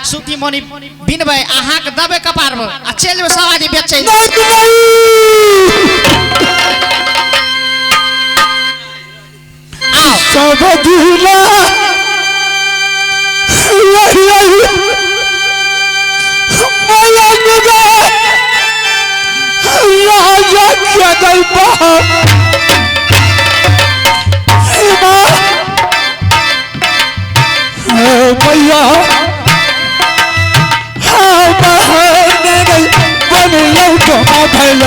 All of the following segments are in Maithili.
सूती मनी बिनबै अहाँके देबै कपार पर आ चलि जेबै सब आदमी बेचै लए। आउ सब दिना यही यही मलंग राजा के गई बाप मैया हाँ बहन गई बन लौटो भैल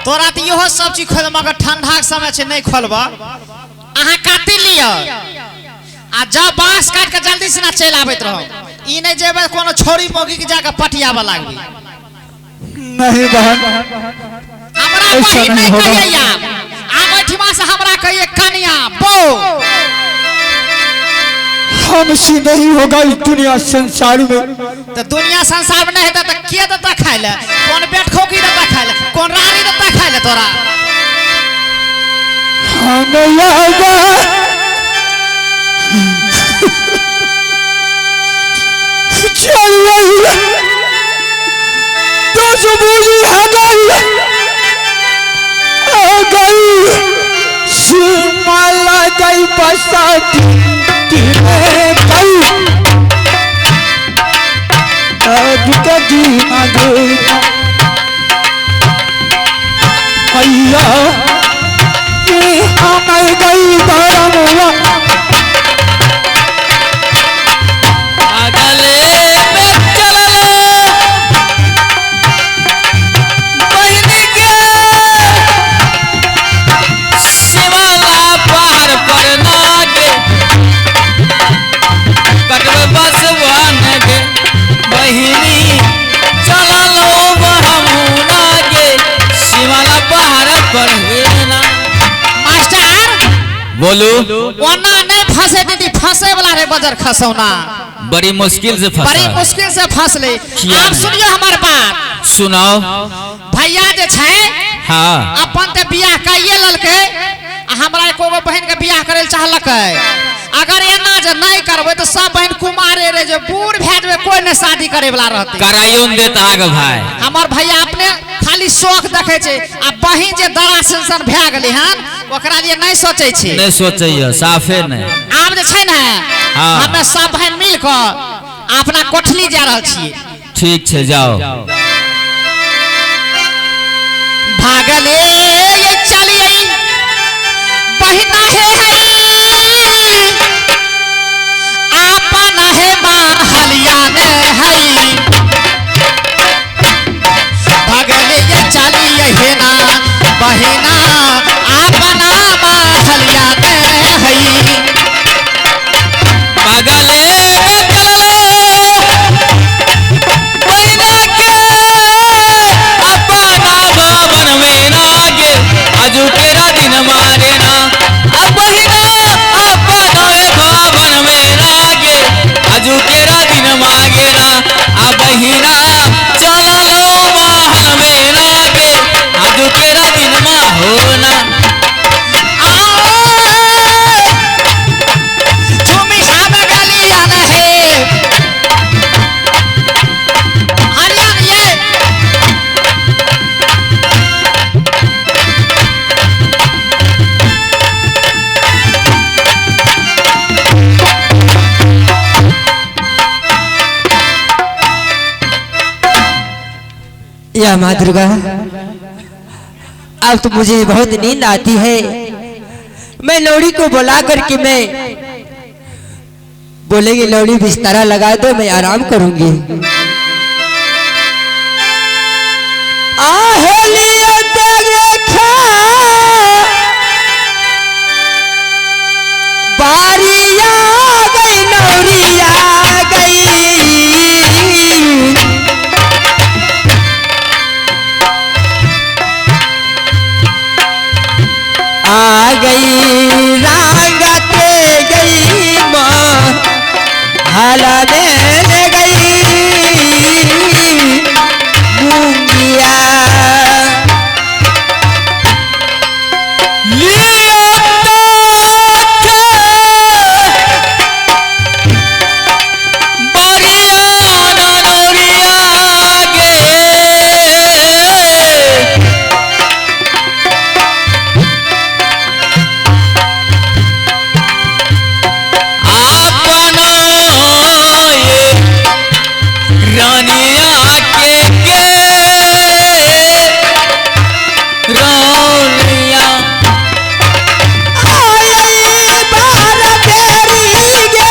तोरा तऽ इहो सब चीज खोल मगर ठंडा के समय छै नहीं खोलबह। अहाँ काटि लिअ आ जब बांस काटि के जल्दी से ना चलि आबैत रहब। ई नहीं जेबै कोनो छोरी मौगी के जाके पटियाबऽ लागबी। नहीं बहन, हमरा ऐसा बहिन नहीं नहीं होगा। कहिए आब। आब एहिठिमा से हमरा कहिए कनिया बो। हमसे नहीं होगा इस दुनिया संसार में। तो दुनिया संसार में नहीं हेतै तऽ के देता खाय लए? कोन बेट खोकी देता खाय लए? कोन रानी देता खाय लए तोरा? हम यादा चल रही दस बूझी है गई आ गई सीमा गई बसाती गई अब कभी न गई मैया हम गई धर्मवा अगले में चलल बहिन के शिवाला पार पर नागे कटब बसवन गे बहिनी चलल बहमुना गे शिवाला पार पर ना। मास्टर बोलू ओना नहीं फंसे दीदी, फंसे वाला रे बजर खसौना। बड़ी मुश्किल से फंसा, बड़ी मुश्किल से फंसले। किया आप नहीं? सुनियो हमार बात। सुनाओ। भैया जे छै हाँ अपन ते बियाह कैये ललकै आ हमरा एको गो बहिन के बियाह करे लए चाहलकै। अगर एना जे नहीं करबै तऽ सब बहिन कुमारे रह जेबै, बूढ़ भए जेबै, कोई नहीं शादी करे वाला रहतै। कराइयो न देत अहाँके भाई। हमर भैया अपने खाली शौक देखै छै आ बहिन जे दरा सेंसन भए गेलै हन ओकरा लिए नहीं सोचै छै। नहीं सोचैया साफे नहीं। आब जे छै ने हाँ। हमे सब बहिन मिल कऽ अपना कोठली जा रहल छियै। ठीक छै जाओ। भागले ये चलिए बहिना हे है आपन है महलिया ने है। भागले ये चलिए हे ना बहिना आपना महलिया ने है। भागले में चलल बहिना के अपना भवन में नागे आजू केरा दिन मारे ना। अब बहिना अपना भवन में नागे आजू केरा दिन मागे ना। आ बहिना चलल महल में नागे आजू केरा दिन मा होना। झूमी हम गलियन है हरियन ये या माँ दुर्गा, अब तो मुझे बहुत नींद आती है। मैं लौड़ी को बुला करके मैं बोलेगी लौड़ी बिस्तारा लगा दो, मैं आराम करूंगी। आहेलिया देखा बारिया गई नौरिया। हाला में गई मुंगिया। आई बार तेरी गे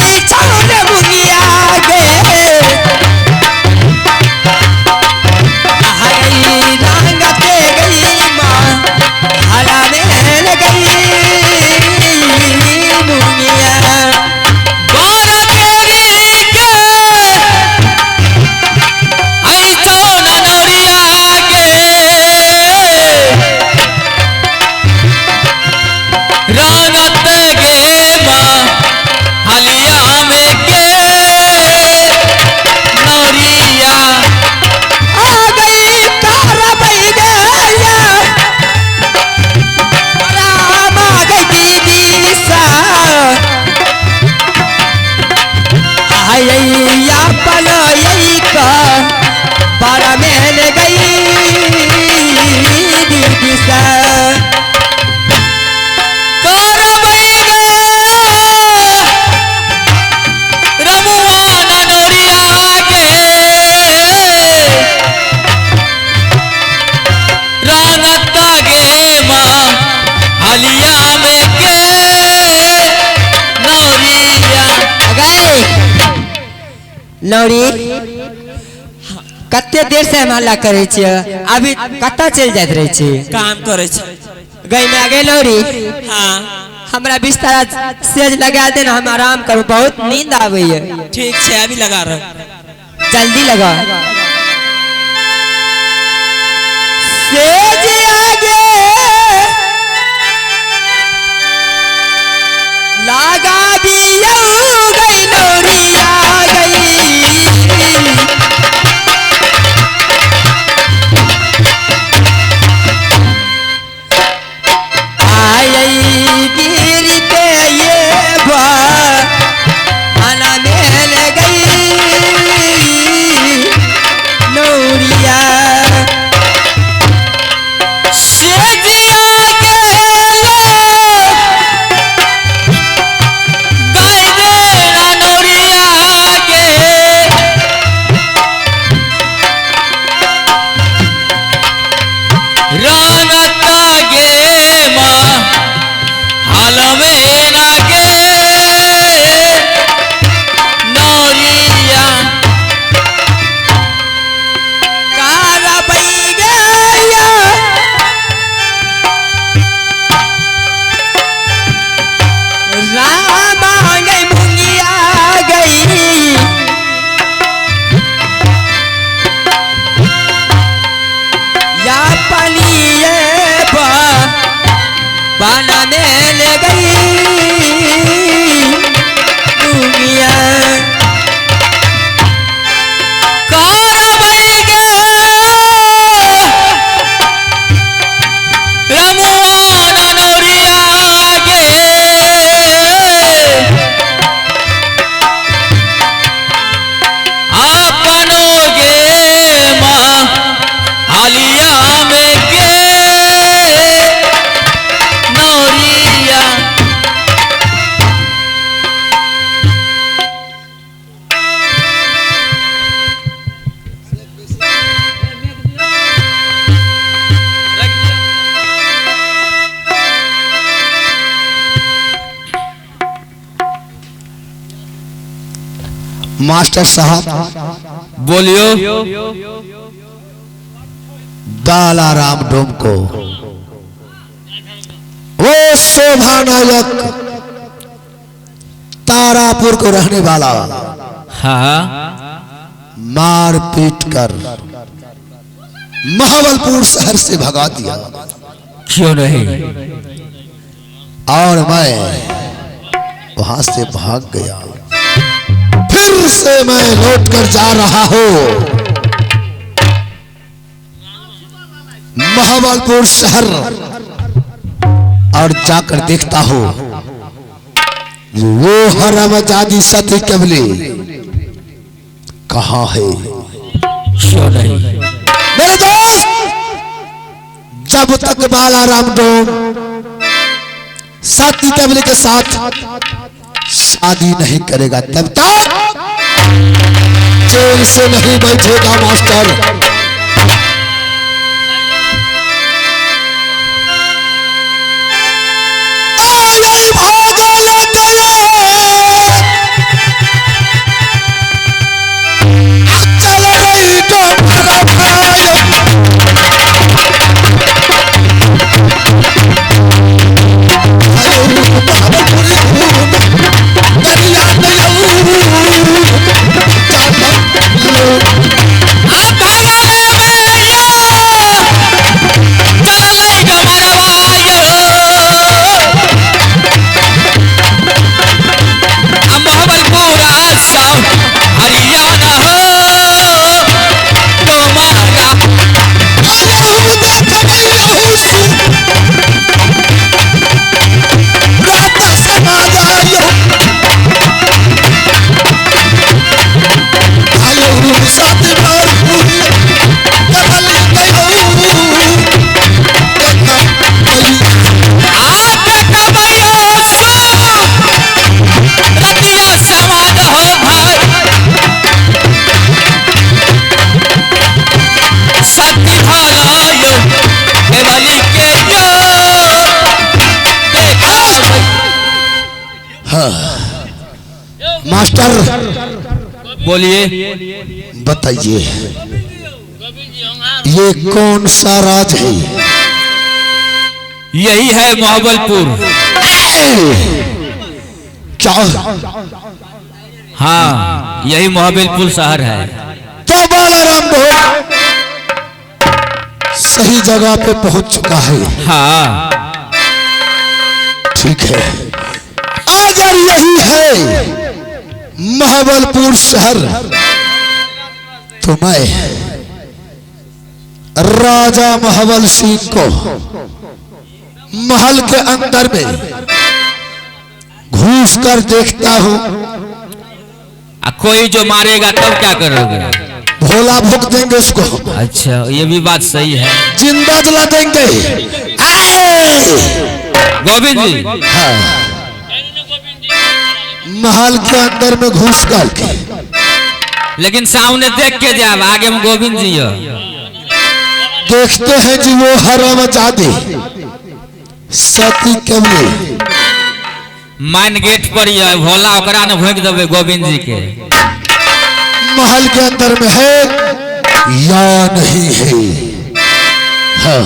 आई चौन मुंगिया गे आई रंग ते गई माँ हाला में गई मुंगिया। आ गई तारा बई गया राम आ गई दीदी सा आई अपन यही का बारा महल गई दीदी सा। हलिया में के नौरिया गए लौरी कते देर से हम हल्ला करे छियै, अभी कतऽ चलि जाइत रहै छी? काम करे छै। गई में आ गई लौरी। हाँ। हमरा बिस्तर सेज लगा दे ना, हम आराम करू, बहुत नींद आबैया। ठीक छै, अभी लगा रहा। जल्दी लगा सेज आगे लगा दिया गई लौरी आ गई। आई गिरते ये बा आना मेल गई नौरिया। सेजिया के गाय देना नौरिया के रंगत गे माँ हाल में ना गे नौरिया। कारबई गया राम आ गई मुंगिया गई या पलिए बा बाना में ले गई मुंगिया। कारबई गे रमुआ नौरिया गे अपनो गे माँ हालिया में गे नौरिया। मास्टर साहब बोलियो। बालाराम डोम को वो शोभा नायक तारापुर को रहने वाला हाँ मार पीट कर महाबलपुर शहर से भगा दिया। क्यों नहीं? और मैं वहां से भाग गया। फिर से मैं लौट कर जा रहा हूं महाबलपुर शहर और जाकर देखता हूं वो हरामजादी सती कबली कहाँ है। क्यों नहीं मेरे दोस्त, जब तक बालाराम डोम सती कबली के साथ शादी नहीं करेगा तब तक चैन से नहीं बैठेगा मास्टर। मास्टर बोलिए, बताइए ये कौन सा राज है? यही है महाबलपुर। क्या? हाँ, यही महाबलपुर शहर है। तो बालाराम बहुत सही जगह पे पहुंच चुका है। हाँ ठीक है, अगर यही है महाबलपुर शहर तो मैं राजा महाबल सिंह को महल के अंदर में घुस कर देखता हूं। कोई जो मारेगा तब क्या करोगे? भोला भोग देंगे उसको। अच्छा, ये भी बात सही है, जिंदा जला देंगे। गोविंद जी, हाँ, महल के अंदर में घुस कर, लेकिन सामने देख के जाब, आगे में गोविंद जी हो। देखते हैं जी वो हरामजादी सती कबली माइन गेट पर ही है, भोला ओकरा ने भोंक देवे गोविंद जी के। महल के अंदर में है या नहीं है? हाँ,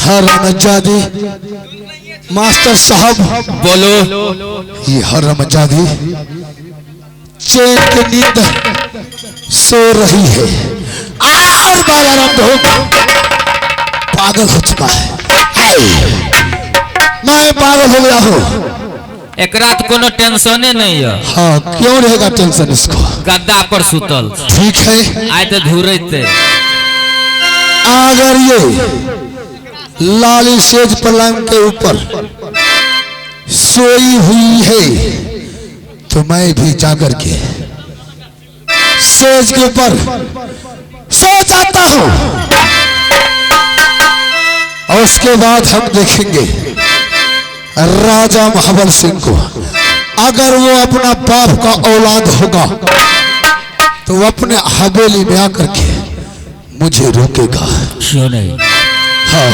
हरामजादी मास्टर साहब बोलो, ये हरामजादी चैन की नींद सो रही है और बालाराम बहुत पागल हो चुका है। मैं पागल हो गया हूँ। एकरा तो कोनो टेंशने नहीं है। हाँ, क्यों रहेगा टेंशन इसको? गद्दा पर सुतल। ठीक है, आय तो धुरैते। अगर ये लाली सेज पलंग के ऊपर सोई हुई है तो मैं भी जाकर के सेज के ऊपर सो जाता हूं और उसके बाद हम देखेंगे राजा महाबल सिंह को। अगर वो अपना बाप का औलाद होगा तो वो अपने हवेली में आकर के मुझे रोकेगा। क्यों नहीं? हाँ,